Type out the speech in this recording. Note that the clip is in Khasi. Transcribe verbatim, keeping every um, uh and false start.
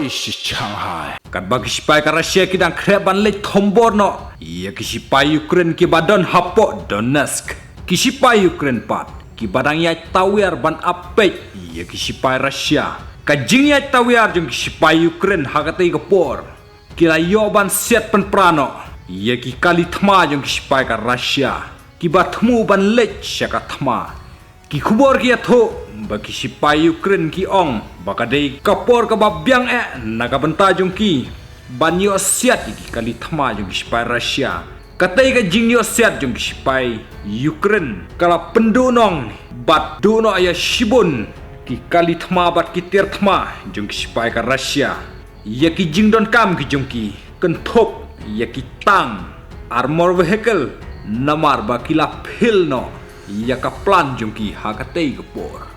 Shanghai. Katba ki shipai ka Russia ki dang khreh ban leit thombor noh ïa ki shipai Ukraine kiba don hapoh Donetsk, ki shipai Ukraine pat kiba dang ïaid tawiar ban ap peit ïa ki shipai Russia. Ka jingïaid tawiar jong ki shipai Ukraine ha katei ka por ki la ïoh ban siat pynpra noh ïa ki kali thma jong ki shipai ka Russia kiba thmu ban leit sha ka thma. Ki khubor ki ïathuh ba ki shipai Ukraine ki ong ba ka dei ka por kaba biang eh na ka bynta jong ki ban ïoh siat ïa ki kali thma jong ki shipai Russia. Katei ka jingïoh siat jong ki shipai Ukraine ka la pynduhnong bad duh noh ïa shibun ki kali thma bad ki tiar thma jong ki shipai ka Russia. Ïa ki jingdonkam ki jong ki kynthup ïa ki tank, armor vehicle, namar ba ki la phil noh ïa ka plan jong ki ha katei ka por.